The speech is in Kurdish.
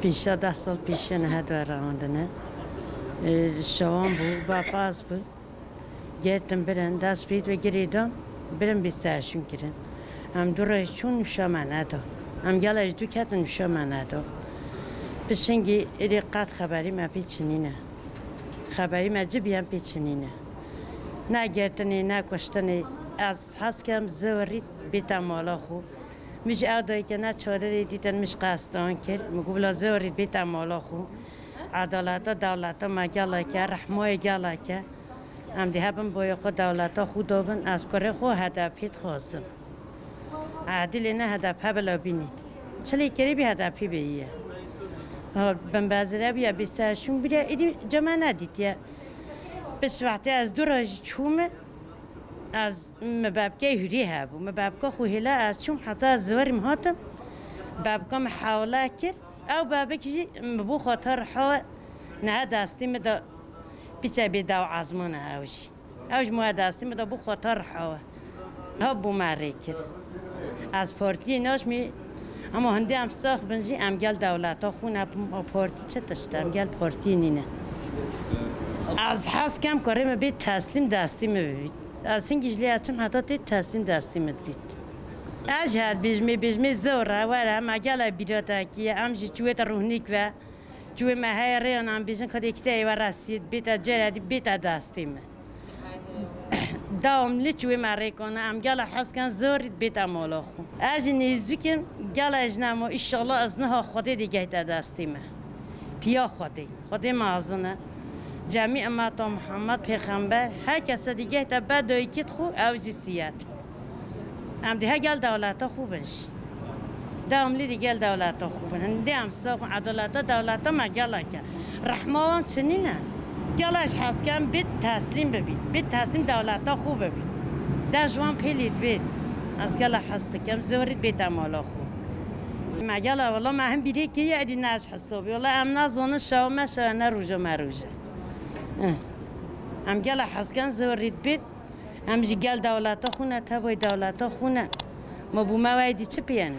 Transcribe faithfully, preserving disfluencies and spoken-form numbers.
Pîşa deh sal pîşe niha dua rewandine. Şewan bû, bapaz bû. Girtin birin, dest pît ve girêdan, birin bîst şûn kirin. Em du roj çûn nûşa me neda. Em gela ji dû ketin nûşa me neda. Pişingî êdî qet xeberî me pê çinîne. Xeberî me cibî em pê çinîne. Ne girtinê, ne kuştinê. Ez hez kem ziwirî bêta mala xwe. Min ji ew dayike ne çadirê dîtin min ji qesdan kir. Min got, "Bila ziwirî bêta mala xwe." Edaleta dewleta me gelek e, rehmayê gelek e. Em dê hebin boya xwe dewleta xwe dabin. Ez kurê xwe H D P dixwazim. Edilê ne H D P bila bînît. Çilê kirî bî H D P bêyî ye. Ha, bin bezire bîye, bîst şûn bîre, îdî cema nedîtiye. Pişt wextê ez du roj çûme, ez, mi bebkeyê hûrê hebû. Mi bebka xwe hêla ez çûm heta ez ziwerîm hatim. Bebka min hewle kir. Ew bebik jî mi bû xwe ta riha we niha destî min de piçe bê dew ezman e ew jî. Ew ji min destî min de bû xwe ta riha we. Ha bû me rê kir. Ez partiyê naçmî, ama hindê em sax bin jî em gel dewleta xwe ne, partî çi tişt e, em gel partiyê nîne. Ez hez kem kurê min bê teslîm destî min bibît. Ez hingî ji lê ez çim heta tê teslîm destî min dibît. Ez jî her bêjmê, bêjmê zor e, were, me gele bîrotekî ye, em jî çûyê te rûhnîk ve, çûyê me heye rêyan, em bêjin ka dê kiteyê we restî, bête cere dî, bête destî min. Dewamlî çûyê me rêkana, em gele hez ken zor bête mala xwe. Ez jî nêzûkim, gele ji nema, îşallah ez niha Xwedê dê gehte destî min. Piya Xwedê. Xwedê mezin e. Cemî ummeta Muhammed Pêxember, her kese digehte be dayikît xwe, ew jî siyet. Em dê he gel dewleta xwe bin jî. Dewamlî dê gel dewleta xwe bin. Hindê em sax bin, edaleta dewleta me gelek e. Rehma wan çinî ne. Gela ji hesken bit teslîm bibît. Bit teslîm dewleta xwe bibît. De ji wan pêlî dibêt. Ez gela hes dikim, ziwirî bête mala xwe. Me gela wela me him bîrê kiriye, edî ne ji Sobî, wela em nazanin şewa me şewa ne, roja me roje. Eh. Em gela hesken ziwirî dibît. Em jî gel dewleta xwe ne, tevayî dewleta xwe ne. Ma bû me wey dî çi piyene?